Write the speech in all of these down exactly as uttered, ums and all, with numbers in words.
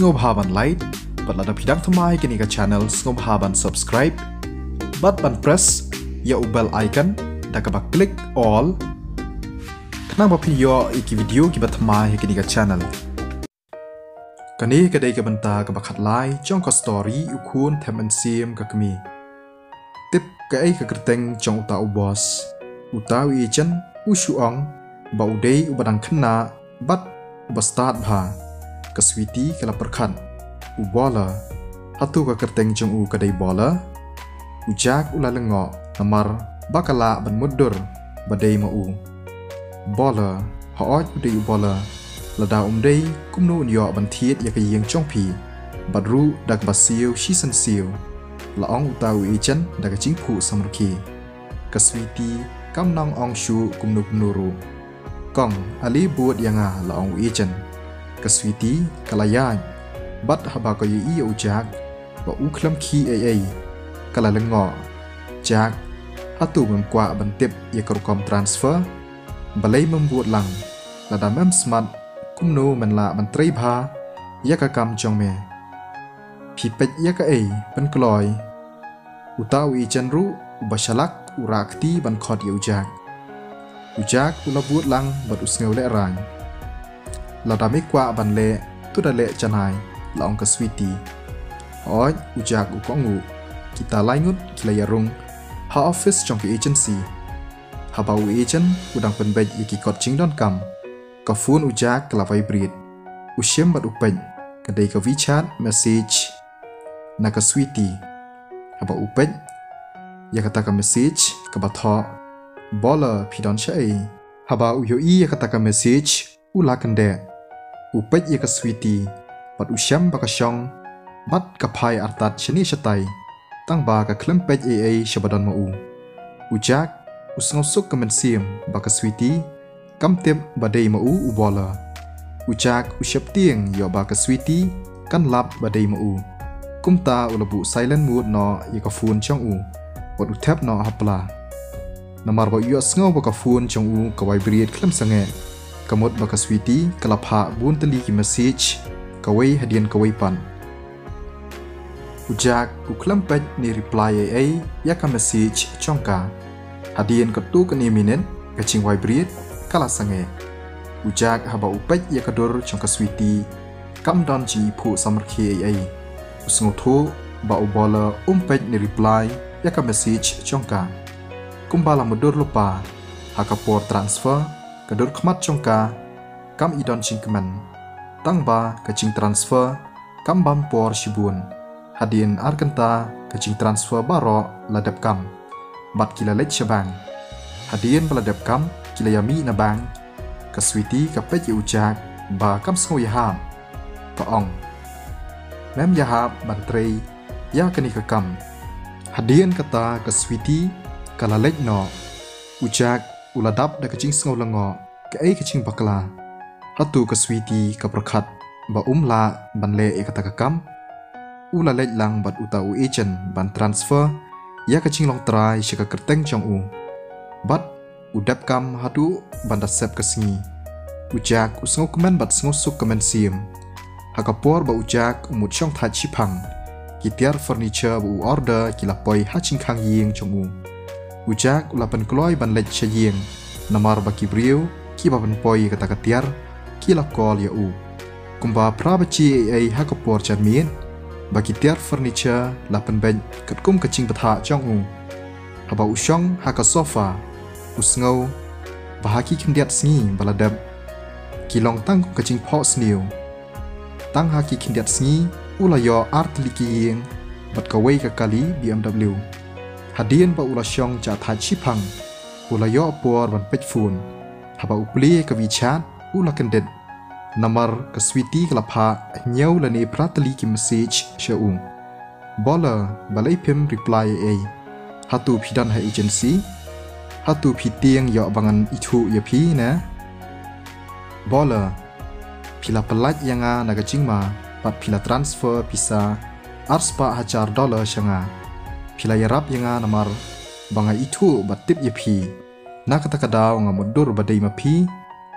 Sngewbha ban like, bad lada phi dang thymmai kane ka channel sngewbha ban subscribe bad ban press ïa u bell icon da kaba click all, khnang ba phin ïoh ïa ki video kiba thymmai ha kane ka channel. Kane ka dei ka bynta kaba khatlai jong ka story U Khun Them Mynsiem ka Kmie. Tip kaei ka kyrteng jong uta u boss? Uta u agent u shu ong ba u dei uba dang khynnah bad uba stad bha. Ka Sweety ka la pyrkhat, u Baller. Hato ka kyrteng jong u ka dei Baller? U Jack u la lyngngoh namar ba ka lah ban mutdur ba dei ma u. Baller, hooid u dei u Baller. Lada um dei, kumno un ïoh ban thied ïa ka ïing jong phi? Bad ruh da kaba siew shisien siew, la ong uta u agent da ka jingphuh samrkhie. Ka Sweety kam nang ong shuh kumno kumno ruh. Kong, ale bud ïa nga, la ong u agent. Ka Sweety ka la ïaid bad haba ka ïohi ïa u Jack ba u khlem khih ei ei, ka la lyngngoh. Jack, hato mem kwah ban tip ïa ka rukom transfer? Balei mem bud lang? Lada mem smat, kumno men lah ban trei bha ïa ka kam jong me? Phi peit ïa kaei, pynkloi. Uta u agent ruh uba shalak u rah kti ban khot ïa u Jack. U Jack u la bud lang bad u sngew lehraiñ. Lada me kwah ban leh, to da leh janai, la ong ka Sweety. Hooid, u Jack u kohnguh. Kita lai ngut ki la ïarung ha office jong ka agency. Haba u agent u dang pynbeit ïa ki kot jingdonkam, ka phone u Jack ka la vibrate. U shim bad u peit, ka dei ka WeChat message na ka Sweety. Haba u peit ïa kata ka message kaba thoh, Baller, phi don shaei? Haba u ïohi ïa kata ka message u la kyndeh. U peit ïa ka Sweety bad u shem ba ka shong bad ka phai artat shane shatai, tang ba ka khlem peit ei ei sha ba don ma u. U Jack u sngewsuk ka mynsiem ba ka Sweety kam tip ba dei ma u u Baller. U Jack u sheptieng ïoh ba ka Sweety kan lap ba dei ma u. Kumta u la buh silent mode noh ïa ka phone jong u bad u thep noh ha pla. Namar ba u ïohsngew ba ka phone jong u ka vibrate khlem sangeh, ka mut ba ka Sweety ka la phah bun tylli ki message kawei hadien kawei pat. U Jack u khlem peit ne reply ei ei ïa ka message jong ka. Hadien katto katne minit ka jing vibrate ka la sangeh. U Jack haba u peit ïa ka dur jong ka Sweety kam don jingiphuh samrkhie ei ei. U sngewthuh ba u Baller um peit ne reply ïa ka message jong ka. Kumba la mutdur lypa, ha ka por transfer, ka dur khmat jong ka kam i don jingkmen. Tang ba ka jingtransfer kam bam por shibun. Hadien ar kynta ka jingtransfer baroh la dep kam bad ki la leit sha bank. Hadien ba la dep kam ki la ïamih na bank. Ka Sweety ka peit ïa u Jack ba kam sngew ïahap. Ka ong, mem ïahap ban trei ïa kane ka kam. Hadien kata ka Sweety ka la leit noh. U Jack u la dap da ka jingsngew lyngngoh, kaei ka jingbakla. Hato ka Sweety ka pyrkhat ba um lah ban leh ïa kata ka kam? U la leit lang bad uta u agent ban transfer ïa ka jinglong trai sha ka kyrteng jong u. Bad u dep kam haduh ban da sep ka sngi. U Jack u sngewkmen bad sngewsuk ka mynsiem. Ha ka por ba u Jack u mut shong thait shiphang, ki tiar furniture ba u order ki la poi ha jingkhang ïing jong u. U Jack u la pynkloi ban leit sha ïing, namar ba ki briew kiba pynpoi ïa kata ka tiar ki la call ïa u. Kumba phra baje ei ei ha ka por janmiet, ba ki tiar furniture la pynbeit katkum ka jingbthah jong u. Haba u shong ha ka sofa, u sngew ba ha ki khyndiat sngi ba la dep, ki long tang kum ka jingphohsniew. Tang ha ki khyndiat sngi u la ïoh ar tylli ki ïing bad kawei ka kali B M W. Hadien ba u la shong jah thait shiphang, u la ïoh por ban peit phone. Haba u plie ka WeChat, u la kyndit. Namar ka Sweety ka la phah hynñiew lane phra tylli ki message sha u. Baller, balei phim reply ei ei? Hato phi don ha agency? Hato phi tieng ïoh ba ngan ithuh ïa phi ne? Baller, phi la pyllait ïa nga na ka jingma bad phi la transfer pisa ar spah hajar dollar sha nga. Phi la ïarap ïa nga namar ba nga ithuh bad tip ïa phi. Na kata ka daw nga mutdur ba dei ma phi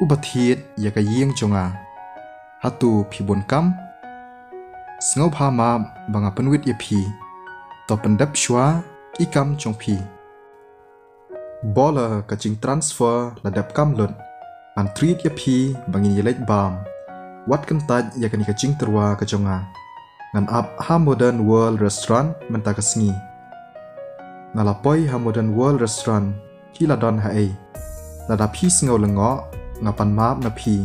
uba thied ïa ka ïing jong nga. Hato phi bun kam? Sngewbha map ba nga pynwit ïa phi. To pyndep shuwa ki kam jong phi. Bor la ka jingtransfer la dep kam lut. Ngan treat ïa phi ba ngin ïaleit bam. Wat kyntait ïa kane ka jingtyrwa ka jong nga. Ngan ap ha Modern World Restaurant mynta ka sngi. Nga la poi ha Modern World Restaurant. Phi la don ha ei? Lada phi sngew lyngngoh, nga pan map na phi.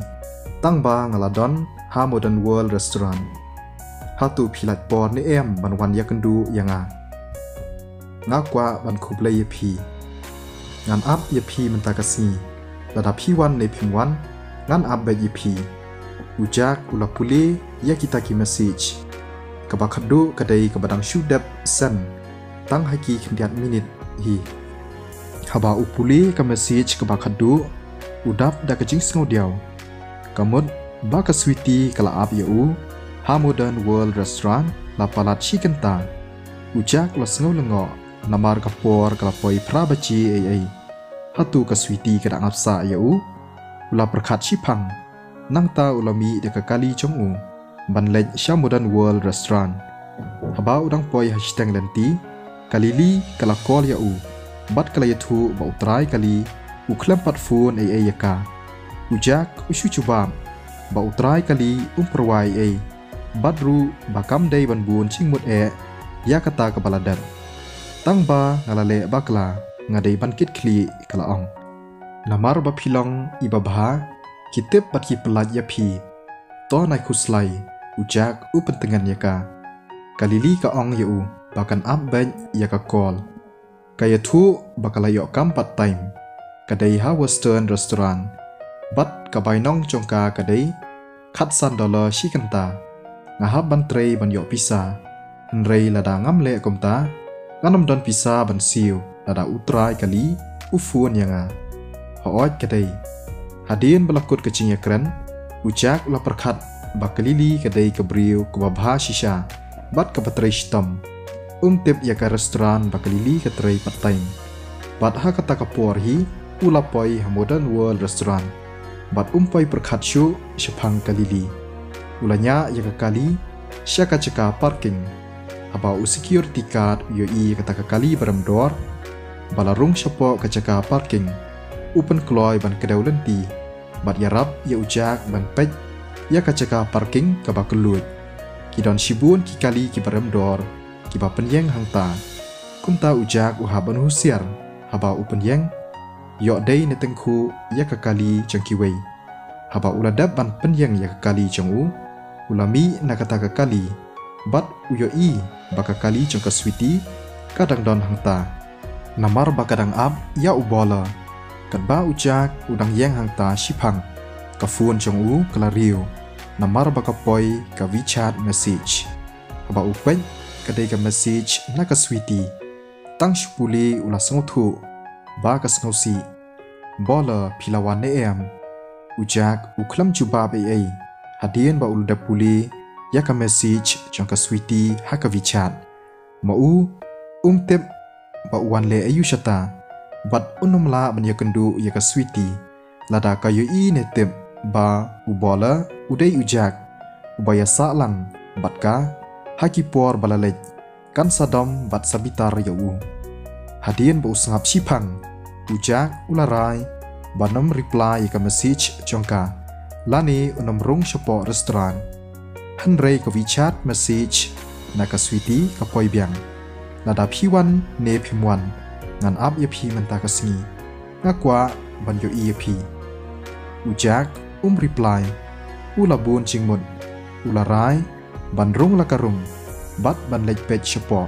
Tang ba nga la don ha Modern World Restaurant. Hato phi lait por ne em ban wan ïakynduh ïa nga? Nga kwah ban khublei ïa phi. Ngan ap ïa phi mynta ka sngi. Lada phi wan ne phim wan, ngan ap beit ïa phi. U Jack u la pule ïa kita ki message. Kaba khadduh ka dei kaba dang shu dep send tang ha ki khyndiat minit hi. Haba u pule ka message kaba khadduh, u dap da ka jingsngewdiaw. Ka mut ba ka Sweety ka la ap ïa u ha Modern World Restaurant la palat shi kynta. U Jack u la sngew lyngngoh namar ka por ka la poi phra baje ei ei. Hato ka Sweety ka dang ap sah ïa u? U la pyrkhat shiphang. Nangta u la mih da ka kali jong u ban leit sha Modern World Restaurant. Haba u dang poi ha shiteng lynti, ka Lily ka la call ïa u bad ka la ïathuh ba u trai kali u khlem pat phone ei ei ïa ka. U Jack u shu jubab ba u trai kali um pyrwa ei ei bad ruh ba kam dei ban bun jingmut eh ïa kata kaba la dep. Tang ba nga la leh bakla, nga dei ban kit khlieh, ka la ong. Namar ba phi long i babha, ki tip bad ki pyllait ïa phi. To nai khuslai, u Jack u pyntngen ïa ka. Ka Lily ka ong ïa u ba kan ap beit ïa ka call. Ka ïathuh ba ka la ïoh kam part time. Ka dei ha Western Restaurant. Bad ka bainong jong ka ka dei khatsan dollar shi kynta. Nga hap ban trei ban ïoh pisa. Hynrei lada ngam leh kumta, ngan ym don pisa ban siew lada u trai kali u phone ïa nga. Hooid ka dei. Hadien ba la kut ka jingïakren, u Jack u la pyrkhat ba ka Lily ka dei ka briew kaba bha shisha bad kaba trei shitom. Um tip ïa ka restaurant ba ka Lily ka trei part time. Bad ha kata ka por hi u la poi ha Modern World Restaurant. Bad um poi pyrkhat shuh shaphang ka Lily. U la ñiah ïa ka kali sha ka jaka parking. Haba u security guard u ïohi ïa kata ka kali barem dor ba la rung shapoh ka jaka parking, u pynkloi ban kdew lynti bad ïarap ïa u Jack ban peit ïa ka jaka parking kaba kylluid. Ki don shibun ki kali kiba rem dor kiba pynïeng hangta. Kumta u Jack u hap ban husiar haba u pynïeng, ïoh dei ne tyngkhuh ïa ka kali jong kiwei. Haba u la dep ban pynïeng ïa ka kali jong u, u la mih na kata ka kali bad u ïohi ba ka kali jong ka Sweety ka dang don hangta. Namar ba ka dang ap ïa u Bor la. Katba u Jack u dang ïeng hangta shiphang, ka phone jong u ka la riew. Namar ba ka poi ka WeChat message. Haba u peit ka dei ka message na ka Sweety. Tang shu pule u la sngewthuh ba ka sngewsih. Bor la, phi la wan ne em? U Jack u khlem jubab ei ei hadien ba u la dep pule ïa ka message jong ka Sweety ha ka WeChat. Ma u um tip ba u wan leh aïu shata bad un ym lah ban ïakynduh ïa ka Sweety. Lada ka ïohi ne tip ba u Bor la u dei u Jack uba ïasah lang bad ka ha ki por ba la leit, kan sa dom bad sa bitar ïa u. Hadien ba u sngap shiphang, u Jack u la rai ban ym reply ïa ka message jong ka lane un ym rung shapoh restaurant. Hynrei ka WeChat message na ka Sweety ka poi biang. Lada phi wan ne phim wan, ngan ap ïa phi mynta ka sngi. Nga kwah ban ïohi ïa phi. U Jack um reply. U la bun jingmut. U la rai ban rung la ka rung bad ban leit peit shapoh.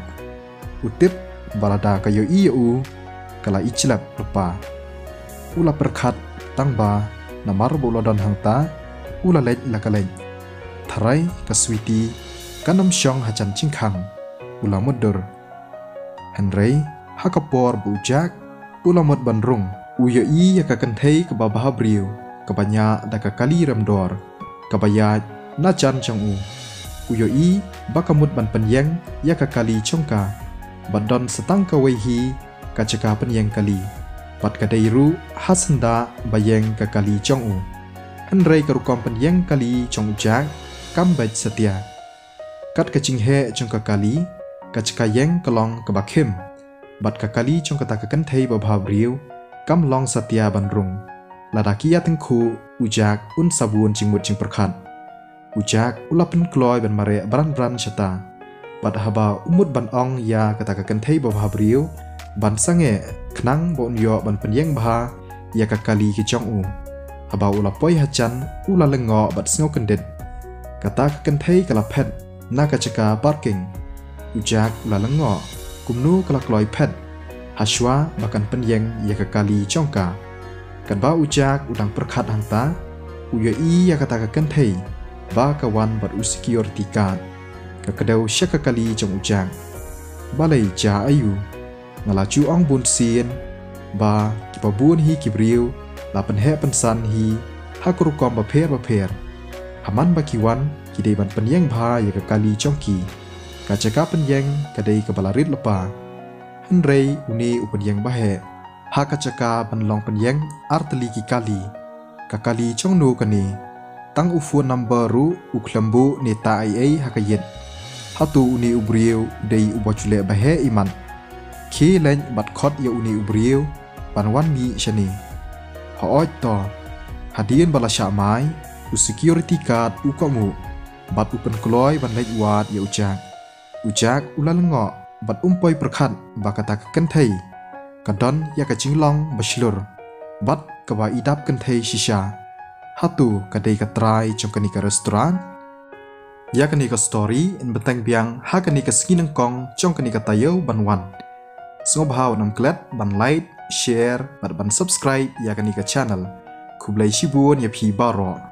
U tip ba lada ka ïohi ïa u, ka la ijlep lypa. U la pyrkhat tang ba namar ba u la don hangta, u la leit la ka leit. Tharai ka Sweety kan ym shong hajan jingkhang, u la mutdur. Hynrei ha ka por ba u Jack u la mut ban rung, u ïohi ïa ka kynthei kaba bhabriew kaba ñiah da ka kali rem dor kaba ïaid na jan jong u. U ïohi ba ka mut ban pynïeng ïa ka kali jong ka bad don sa tang kawei hi ka jaka pynïeng kali bad ka dei ruh ha syndah ba ïeng ka kali jong u. Hynrei ka rukom pynïeng kali jong u Jack kam beit satia. Kat ka jingheh jong ka kali, ka jaka ïeng ka long kaba khim, bad ka kali jong kata ka kynthei babha briew kam long satia ban rung. Lada ki ïatyngkhuh, u Jack un sa bun jingmut jingpyrkhat. U Jack u la pynkloi ban mareh bran bran shata. Bad haba u mut ban ong ïa kata ka kynthei babha briew ban sangeh khnang ba un ïoh ban pynïeng bha ïa ka kali ka jong u, haba u la poi hajan u la lyngngoh bad sngew kyndit. Kata ka kynthei ka la phet na ka jaka parking. U Jack u la lyngngoh kumno ka la kloi phet, hashwa ba kan pynïeng ïa ka kali jong ka. Katba u Jack u dang pyrkhat hangta, u ïohi ïa kata ka kynthei ba ka wan bad u security guard, ka kdew sha ka kali jong u Jack. Balei Jack aiu? Nga la ju ong bun sien ba kiba bun hi ki briew la pynheh pynsan hi ha ka rukom bapher bapher. Haman ba ki wan ki dei ban pynïeng bha ïa ka kali jong ki. Ka jaka pynïeng ka dei kaba la rit lypa. Hynrei une u pynïeng baheh ha ka jaka ban long pynïeng artylli ki kali. Ka kali jong no kane? Tang u phone number ruh u khlem buh ne tah ei ei ha ka ïit. Hato une u briew u dei uba ju leh baheh imat? Khie leit bad khot ïa une u briew ban wan mih shane. Hooid to, hadien ba la shah mai, u security guard u kohnguh bad u pynkloi ban leit wad ïa u Jack. U Jack u la lyngngoh bad um poi pyrkhat ba kata ka kynthei ka don ïa ka jinglong ba shlur bad kaba i dap kynthei shisha. Hato ka dei ka trai jong kane ka restaurant? Ïa kane ka story yn bteng biang ha kane ka sngi nyngkong jong kane ka taïew ban wan. Sngewbha wat nym klet ban like, share bad ban subscribe ïa kane ka channel. Khublei shibun ïa phi baroh.